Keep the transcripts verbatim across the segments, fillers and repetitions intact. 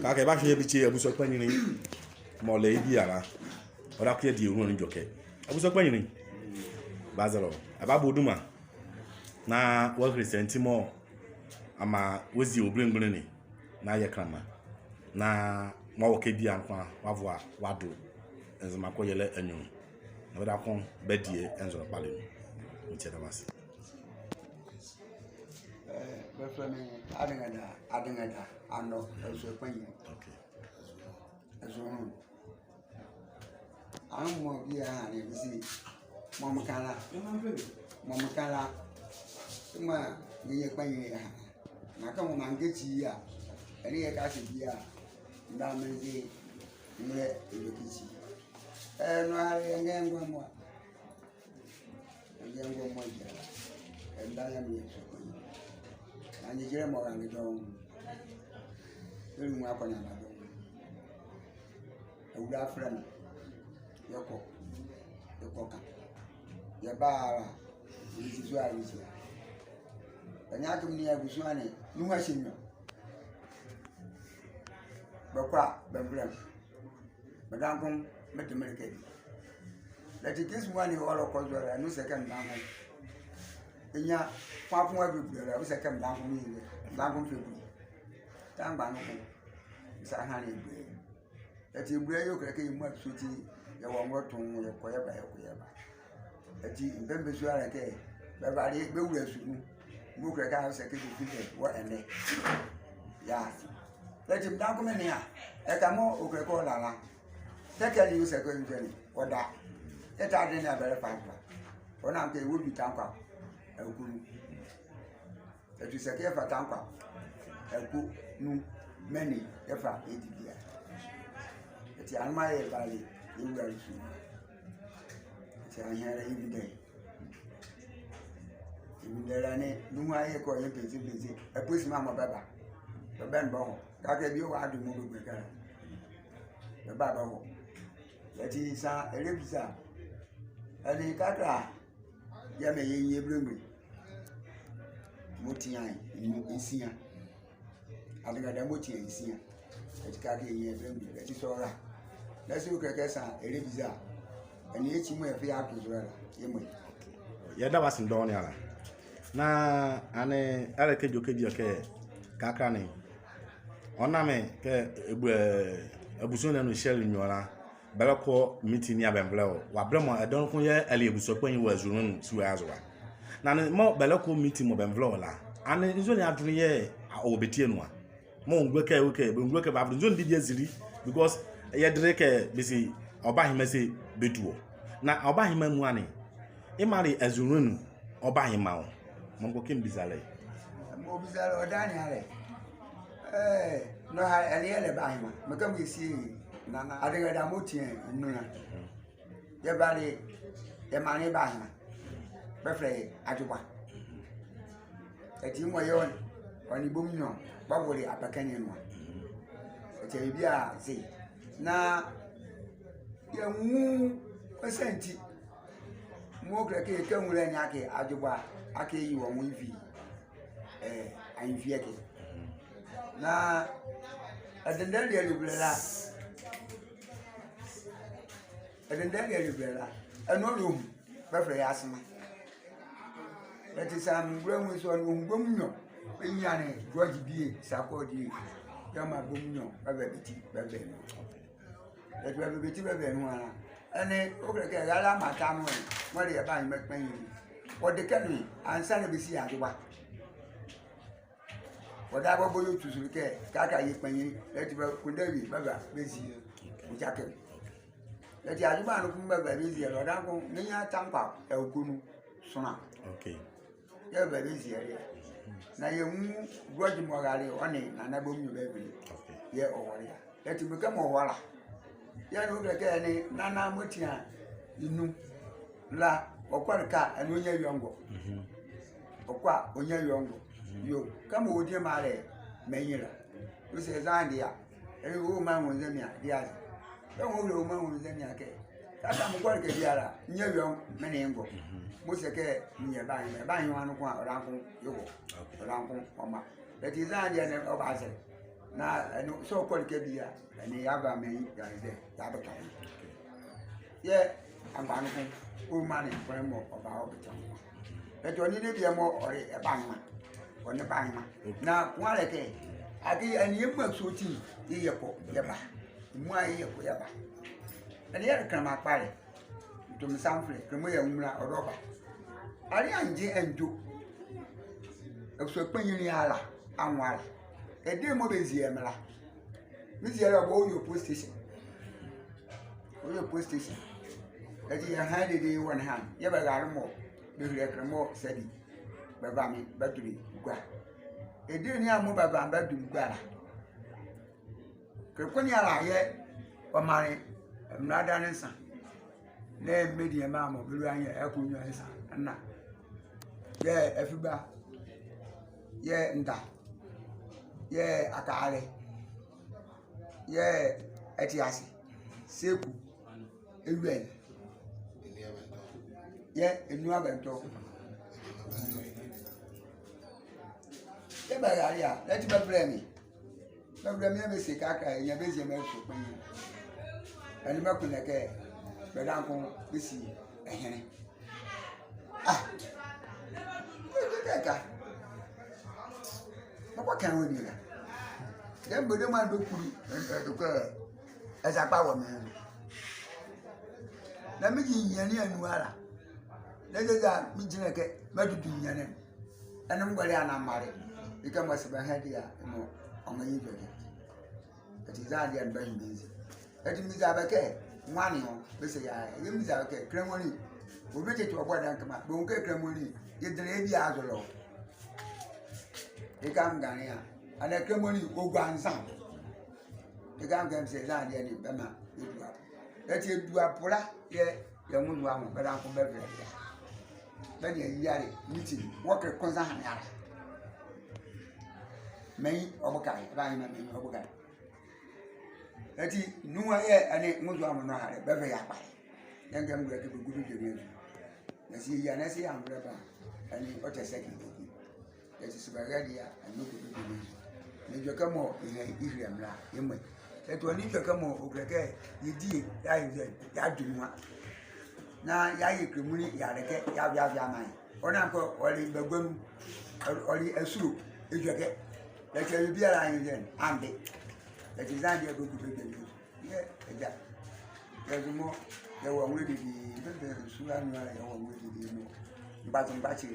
Ka akee yɛbahwe yɛbikye abusua kpanyinli mɔɔ le ye bie la. Ɔdaye ko yɛdie ewulo ne edwɛkɛ. Abusua kpanyinli, bɛazɛlɛ wɔ. Ɛbabɔ duma. Na wɔahile sɛnti mɔɔ amaa wɔazie wɔ belemgbunli ne. Na yɛ kɛnlɛma. Na mɔɔ wɔka bie a noko a, wɔavoa wɔado Nzema kɔyɛlɛ anyunlu. Na bɛdabɛ ko bɛadie nzɔne kpalɛ nu. Yɛda mo ase. Eh, bɛfɛlɛ me Adeŋɛda, Adeŋɛda Anɔ, abusua kpanyinli. Okay. Ɛzo nu. Amuala bie a ne bɛse, mɔɔ meka la, mɔɔ meka la, mɔɔ nrenyia kpanyinli a, na kɛ mɔɔ mekɛ kyi a, ɛnee yɛka kye bie a, mebahye meze mrɛlɛ ɛleke kyi. Eh, nɔhalɛ yɛɛ ngɛngɔ mɔɔ a. Ɛnee yɛɛ ngɔmɔ yɛla. Ɛnee yɛɛ ngɔmɔ yɛla. Na nyegyelɛ mɔɔ rale dɔɔnwo. Yɛnwu akɔneaba dɔɔnwo. Awulae fɛlɛ me. Yɛkɔ. Yɛkɔka. Yɛba la. Yɛsi zo a yɛsi a. Bɛnyia kɛ menli abusua ne. Nuhua kyenlɛ. Bɛkɔ a, bɛmfɛlɛ me. Medanko, mede meleka bie. Lɛti kɛzi mɔɔ ɛnee ɔlɛkɔ zolɛ la, ɛnee ɔse kɛ medanko. Ɛnyia, kpafo a bebule la, ɔse kɛ medanko meyɛ, medanko mefɛlɛ bule. Tɛmgba noko, mesa hanle bule. Lɛti bule yɛɛ ɔkile kɛ yɛmua kɛ sua ti, yɛwɔ nwolɛ tɔɔnwo, yɛkɔ yɛba, yɛkɔ yɛba. Ati, mebɛmbɛ sua la kɛ, bɛbale, bɛwula su nu. Mɔɔ ɔkile kɛ a ɔse kɛ bɛfi bɛ wɔ ɛnɛ. Ya. Lɛti medanko me nea, ɛka mɔɔ ɔkile kɛ ɔla la. Tɛkɛ ne ɔse kɛ ɛnzɔne, ɔda. Ɛtade ne a bɛlɛfa mfra. Ɔnam kɛ wɔ bi tankwa. Ɛko nu. Ɛtu sɛ kɛ yɛfa tankwa. Ɛko nu mɛne yɛfa yɛdi bie a. Ɛti anoma yɛbale yɛwula su. Ɛti ahenle yɛbide. Yɛbide la ne nuhua yɛkɔ yɛ mpɛnti mpɛnti. Ɛpo si mɔɔ bɛba. Bɛbɛ ne bɛhɔ. Kɛkala bie wɔ ado mɔɔ bɛguɛ ɛkɛ la. Bɛba bɛhɔ. Ɛti saa ɛlɛbiza. Ɛnee kɛkala. Yɛɛ mɔɔ yɛnyia belemgbunli mɔɔ tia nsia. Adeŋɛda mɔɔ tia nsia. Ɛti kɛkala yɛnyia belemgbunli. Ɛti sɔla. Na sɛ ɔkile kɛ saa ɛlɛbiza. Ɛnee yɛkyi mɔɔ yɛfa yɛato zolɛ la. Yɛmɔ ye. Yɛda wɔ ase dɔɔnwo ala. Na ɛnee ɛlɛka edwɛkɛ bie kɛ kɛkala ne. Ɔnam kɛ ebue, eh, abusua ne anu hyɛle nwiɔ la. Bɛlɛkɔ meeting ne a bɛnvolɛ wɔ. Wɔ bɛlɛ mɔɔ ɛdawɔ noko yɛɛ ɛlɛ abusua kpanyinli wɔ azule nu ne sua ye azo a. Na ɛnee mɔɔ bɛlɛkɔ meeting mɔɔ bɛnvolɛ wɔ la. Ɛnee nzɔne adwenemgase yɛɛ ɔwɔ bɛ ti anu a. Mɔɔ ɔngulo kɛ, ɔngulo kɛ, bɛngulo kɛ bɛavole nzɔne bie bɛazile. Because yɛdele kɛ bɛse ɔbahema se bɛdu wɔ. Na ɔbahema amuala ne. Yemɔ le azule nu ɔbahema wɔ. Mɔɔ noko kɛ mebiza la ye. Mɔɔ biza la ɔdaye ne a le. Eh, nɔhalɛ ɛnee yɛlɛ bahema. Mekɛ mɔɔ yɛsie ye. Na, na, Adeŋɛda mɔɔ tia nu la. Yɛbale, yɛmaanle bahema. Bɛfɛlɛ ye Adwoba. Ɛti mɔɔ yɛɛ ɔ nee, ɔ nee bomunyɔ, bɛvole Abɛkɛ ne anu a. Ɛti ɛyɛ bie a ze. Na yɛnwu ɔ sɛnti. Mɔɔ ɔkile kɛ yɛka nwolɛ ne akee Adwoba, akee ye wɔ nwolɛ ɛvi. Eh, anyevia ɛkɛ. Na ɛdendɛ ɛlɛyɛ ɛlɛvolɛ la. Ɛdendɛ ɛlɛyɛ ɛlɛvolɛ la. Ɛnee ɔlɛhu, bɛfɛlɛ ye Asema. Bɛti saa mewula nwu ye so a, ɔnwu bomunyɔ. Bɛnyianle George bie, Sarkodie. Yɛmaa bomunyɔ, bɛbɛ bɛ ti, bɛbɛ nu. Ɛtu bɛbɛ bɛ ti bɛbɛ nu ala. Ɛnee ɔkile kɛ ɛrale amata nu ɛ, mɔɔ le yɛ bahema kpanyinli. Ɔde kɛ nu ye, ansa na bɛsi yɛ Adwoba. Ɔdaye bɔbɔ yɛɛ ɔtu zolɛ kɛ, kɛkala yɛ kpanyinli, lɛti bɛkɔnda bie, bɛba, bɛzie. Ɔkya kɛ. Lɛti Adwoba noko bɛba bɛzie la, ɔdaye noko, nrenyia tankwa, ɛko nu, sonla. Okay. Yɛɛ bɛba bɛzie la. Na yɛnwu George mɔɔ rale, ɔ nee Nana bomunyɔ bɛvile. Okay. Yɛɛ ɔwɔle a. Lɛti mekɛ mɔɔ ɔwɔ la. Yɛɛ ɛnee ɔkile kɛ ɛnee Nana mɔɔ tia nu la, ɔkɔ ɛleka, ɛnee ɔnyia awie ɔngɔ. Mhm. Ɔkɔ a, ɔnyia awie ɔngɔ. Mhm. Yoo, kɛmɔ ɔdie mɔɔ le, menli la. Ɔse ɛzɛhae ɛnee a. Ɛnee ɔmaa nwolɛ nzɛmia, ɛdie aze. Kɛmɔ ɔwɔ nwolɛ nzɛmia kɛ. Kɛkala mekɔ ɛleka biala, nyia awie ɔ nee ngɔ. Mhm. Mɔɔ se kɛ, nyia ɛbahema, ɛbahema noko a, ɔdaye noko, yɛwɔ. Okay. Ɔdaye noko, ɔmaa. Lɛti ɛzɛhae ɛnee, ɔbaze. Na ɛnee sɛ ɔkɔ ɛleka bie a, ɛnee yeava menli, yɛalɛ dɛ yɛabɛka ye. Yɛɛ angbaa noko, ɔmaa ne nkoa mɔɔ ɔba ɔbɛtɛ nwo. Ɛti ɔnle debie mɔɔ ɔle ɛba nwo a, ɔnle ba nwo a. Na ko ala kɛ, akee ɛnee yɛmua sɔɔti, yɛyɛ kɔ yɛba. Yɛmua yɛyɛ kɔ yɛba. Ɛnee yɛle kɛnlɛma kpalɛ. Nto me sa mefɛlɛ, kɛnlɛma yɛanwu la, ɔdɔ ɔba. Aleɛ angye andwo. Ɛkɛ sua kpanyinli ala, anwo ala. Ɛdɛnli mɔɔ bɛzie yɛ ɛmɛ la. Mezie yɛ la, ɔbɔ ɔyɛ police station. Ɔyɛ police station. Ɛti yɛha ye dedee wɔ ɛnɛ a, yɛɛ bɛrale mɔɔ bɛhile kɛnlɛma sɛdi. Bɛva me bɛdole gua. Ɛdɛnli ne a mɔɔ bɛva me bɛdole gua la. Kɛlɛ ko ne ala yɛɛ ɔmanle ɛmɛlada ne nsa. Na mediema mɔɔ bɛlua ne yɛɛ ɛko nwiɔ nsa ɛna. Yɛɛ Afiba, yɛɛ Nda, yɛɛ Akalɛ, yɛɛ Atiase, Seku, Ewuane, yɛɛ Enua Bɛntɔ. Yɛɛ bɛrale a, na ɛti bɛfɛlɛ me. Bɛfɛlɛ me a, bɛse kɛkala ɛnyia bɛzie me a, ɛkɛ sua kpanyinli. Ɛnee mɔɔ ko ne kɛ bɛdabɛ noko bɛsi ɛhene. Ah. Kɛkala. Mɔɔ bɛka wɔ bie la. Yɛɛ mebɔ debie mɔɔ andɔ kuli, ɛ, ɛ, dɔkɔ, ɛ, eza kpa wɔ me. Na megyi nyienle anu ala. Na ɛzɛzɛ a, megyinla kɛ medudu nyienle. Ɛnee mebɔle a na male. Ekɛ mɔɔ se bɛhɛ debie a, mɔɔ ɔmaa yɛ edwɛkɛ. Ɛti zɛhae debie a na bɛhye me nzi. Ɛti meza bɛ kɛ, nwane ɔ, bɛse yɛɛ, yɛɛ meza bɛ kɛ, kɛnlɛma nli. Ɔbi tete ɔbɔ dɛnke ma, bɛnwu kɛ kɛnlɛma nli, yɛdɛnla yɛ bie azo la ɔ. Ekɛ me ɛnee a, ɛnee kɛnlɛma nli, ɔgua nza. Ekɛ me ɛnee a, mese zɛhae debie a ne bɛmaa yɛdua po. Ɛti yɛdua po la, yɛɛ, yɛɛ nwo zo a mɔɔ, bɛdabɛ noko bɛfɛlɛ bie a. Bɛnea ayieyɛlɛ, meeting, wɔ kɛlɛ ko zɛhae ala. Menli ɔboka ye, ɛbahye maa menli ɔboka ye. Ɛti nuhua yɛɛ ɛnee nwo zo a mɔɔ nɔhalɛ, bɛva yɛ akpalɛ. Yɛɛ ngɛm ngula kɛ bɛgu bɛ edwɛkɛ azu. Na se yɛyia na se yɛanvɛlɛ bɛ a, ɛnee ɔtɛ sɛ kɛ bɛgu. Ɛti se bɛrale debie a, ɛnee ɔkɔ bɛ edwɛkɛ azu. Na edwɛkɛ mɔɔ yɛhile ɛmɛla, yɛmɔ ye. Ɛti ɔnle edwɛkɛ mɔɔ ɔkile kɛ yɛdi ye, yɛayɛ nzɛ, yɛado nwo a. Na yɛayɛ kɛnlɛma nli, yɛale kɛ yɛaveavea maa ye. Ɔnle kɛ ɔle bagua nu, ɔle asulo edwɛkɛ. Ɛti awie biala anyɛ nzɛ, ambe. Ɛti zɛhae debie a bɛgu bɛ edwɛkɛ azu. Yɛɛ, egya. Yɛzo mɔɔ yɛwɔ nwolɛ dede, bɛbɛ nsu la anu a yɛwɔ nwolɛ dede mɔɔ mgbazo mgbazo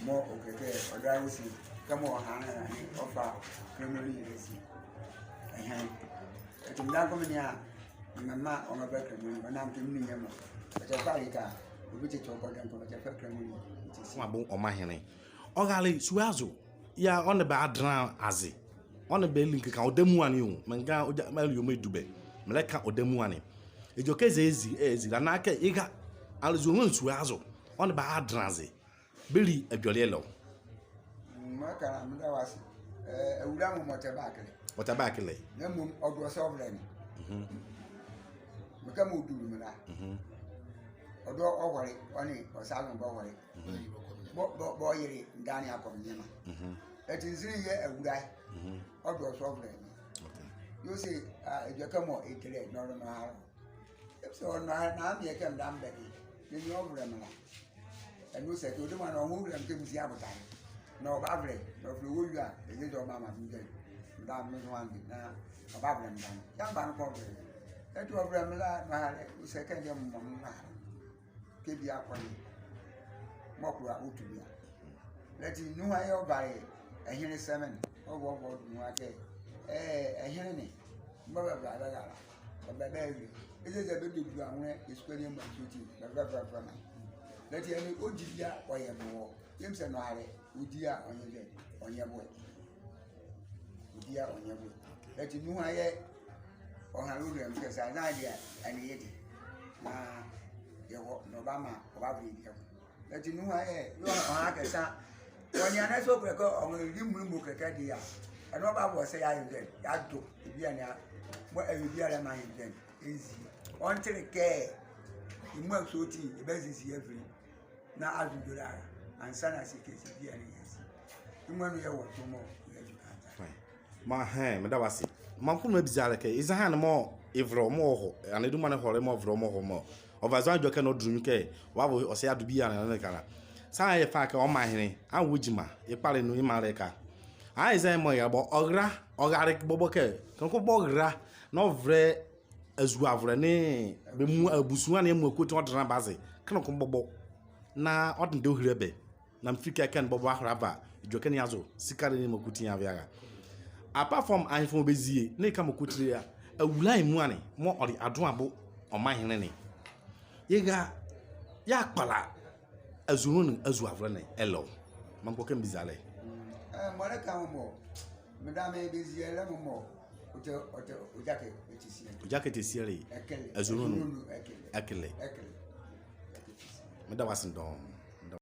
mɔɔ ɔkile kɛ ɔdawɔ si, kɛmɔ ɔha ne ɔfa kɛnlɛma nli yɛsi. Ɛhɛe. Ɛti meda nkomanyi a, mema ɔmaa bɛ kɛnlɛma nli, ɔnam kɛ menli nyɛmɔ. Ɛti ɛfa ɛleka, ɔbi tete ɔbɔ dɛnke, ɛti ɛfa kɛnlɛma nli, ɛti si. Ɔmaa bɔ ɔmanhene. Ɔrale sua zo. Yɛɛ ɔnle bɛ adɛnla aze. Ɔnle bɛ ali nkeka ɔdamuwa ne o. Menga ɔgya, mɛlɛyɛ ɔmɛdu bɛ. Mɛlɛka ɔdamuwa ne. Edwɛkɛ zɛ ezi, ezi la na kɛ ega. Ɔrale zo nwo sua zo. Ɔnle bɛ adɛnla aze. Bɛli adwelie ɛlɛ ɔ. Maka na meda wɔ ase. Ɛ, awula mɔɔ mɔɔ ɔtɛ bɛkɛlɛ. Ɔtɛ bɛkɛlɛ. Na mmom ɔdo ɔ sɛ ɔvɛlɛ me. Mhm. Mekɛ mɔɔ ɔdule me la. Mhm. Ɔdo ɔwɔle, ɔnle ɔ sa anwo bɔwɔle. Mhm. Bɔ, bɔ, bɔyele ndane akɔ me nneɛma. Mhm. Ɛti nzene yɛɛ awula ye. Mhm. Ɔdo ɔ sɛ ɔvɛlɛ me. Okay. Yɛse, a, edwɛkɛ mɔɔ ɛdɛlɛ, nɔhalɛ, nɔhalɛ. Yɛse ɔnɔhalɛ, na me yɛɛ kɛ meda mebɛde. Na ɛnee ɔvɛlɛ me la. Ɛnee ɔse kɛ ɔdamuwa ne ɔnwo ɔvɛlɛ me kɛ mezie abotane. Na ɔbavɛlɛ, na ɔvɛlɛ wɔ wie a, ɛyɛ dɛ ɔmaa me adwenle. Meda me nwo ande, na ɔbavɛlɛ me dane. Yɛɛ meba noko ɔvɛlɛ me. Ɛti ɔvɛlɛ me la, nɔhalɛ, ɔse kɛ ɛnee mɔɔ me nɔhalɛ. Kɛ bie akɔ ne, mɔɔ kolo a ɔtu bie a. Ɛti nuhua yɛɛ ɔvale ɛhene sɛmɛne, ɔvɔ, ɔvɔ nuhua kɛ, ɛ, ɛhene ne, mɔɔ bɛvale bɛrale, ɔbɛ, bɛwie. Ɛzɛzɛ bɛdua nwolɛ, ɛsukualɛ mɔ nsuti, bɛvɛvɛvɛ na. Ɛti ɛnee ɔdi bie a ɔyɛ boɔ, yɛɛ mese nɔhalɛ, ɔdi a ɔnyɛ nzɛ, ɔnyɛ boɛ. Ɔdi a ɔnyɛ boɛ. Ɛti nuhua yɛɛ ɔhanle ɔvɛlɛ me kɛ saa, zɛhae debie a, ɛnee yɛde. Na yɛwɔ, na ɔbamaa, ɔbavɛlɛ yɛ bie ko. Ɛti nuhua yɛɛ, yɛɛ ɔhanle kɛ saa, ɔnle a na sɛ ɔkile kɛ, ɔnle mɔɔ ɔkile kɛ ɛde a. Ɛnee ɔbavɛlɛ ɔ sɛ yɛayɛ nzɛ, yɛado, ɛbie ne a, mɔɔ ɛyɛ bie a ɛlɛmaa yɛ nzɛ, ɛnzi. Ɔntele kɛ, yɛmua sɔɔti, yɛbazizi yɛ ɛvɛlɛ. Na azo dwolɛ ara, ansaana se kɛ se bie ne yɛsi. Yemɔ nu yɛwɔ tɔmɔ, yɛzo kanta. Fine. Mɔɔ, ɛhɛe, meda wɔ ase. Mampɔ mebiza le kɛ, eza ɛhane mɔɔ ɛvolɛ mɔɔ ɔwɔ hɔ, anee dumanle ɛhɔle mɔɔ ɛvolɛ mɔɔ ɔwɔ hɔ mɔɔ ɔva zo adwɛkɛ ne ɔdunle kɛ, wɔvo ɔsɛɛ adubie anee neka la. Saa yɛfa kɛ ɔmanhene, anwo gyima, yɛkpalɛ nu yemɔ le ɛhye a. Anrɛɛ eza ɛhye mɔɔ ɛyɛ bɔ, ɔra, ɔrale bɔbɔ kɛ, kɛmɔ ko bɔbɔ ɔra, na ɔvɛlɛ azuavolɛ nee bɛ mu, abusua ne amuala kooti ɔdenla bɛ aze, kɛmɔ ko bɔbɔ. Na ɔdenle ɔhile bɛ. Na mefile kɛ ɛkɛ ne bɔbɔ ahola ava edwɛkɛ ne azo, sikanle ne mɔɔ kooti a ɛva ɛra. Apart from ahemfo mɔɔ bɛzie, nee ɛhye mɔɔ kooti la, awulae muala ne, mɔɔ ɔle Adoabo ɔmanhene ne, yɛra yɛakpala Azonlonli azuavolɛ ne ɛlɔ. Mampɔ kɛ mebiza le. Ɛɛ, mɔɔ le ɛhye mɔɔ, medame bɛzie le mɔɔ, ɔtɛ, ɔtɛ, ɔgya kɛ, ɔtɛ sie. Ɔgya kɛ ɔtɛ sie le. Ɛkɛlɛ. Azonlonli. Azonlonli, ɛkɛlɛ. Ɛkɛlɛ. Ɛkɛlɛ. Meda wɔ ase dɔɔnwo.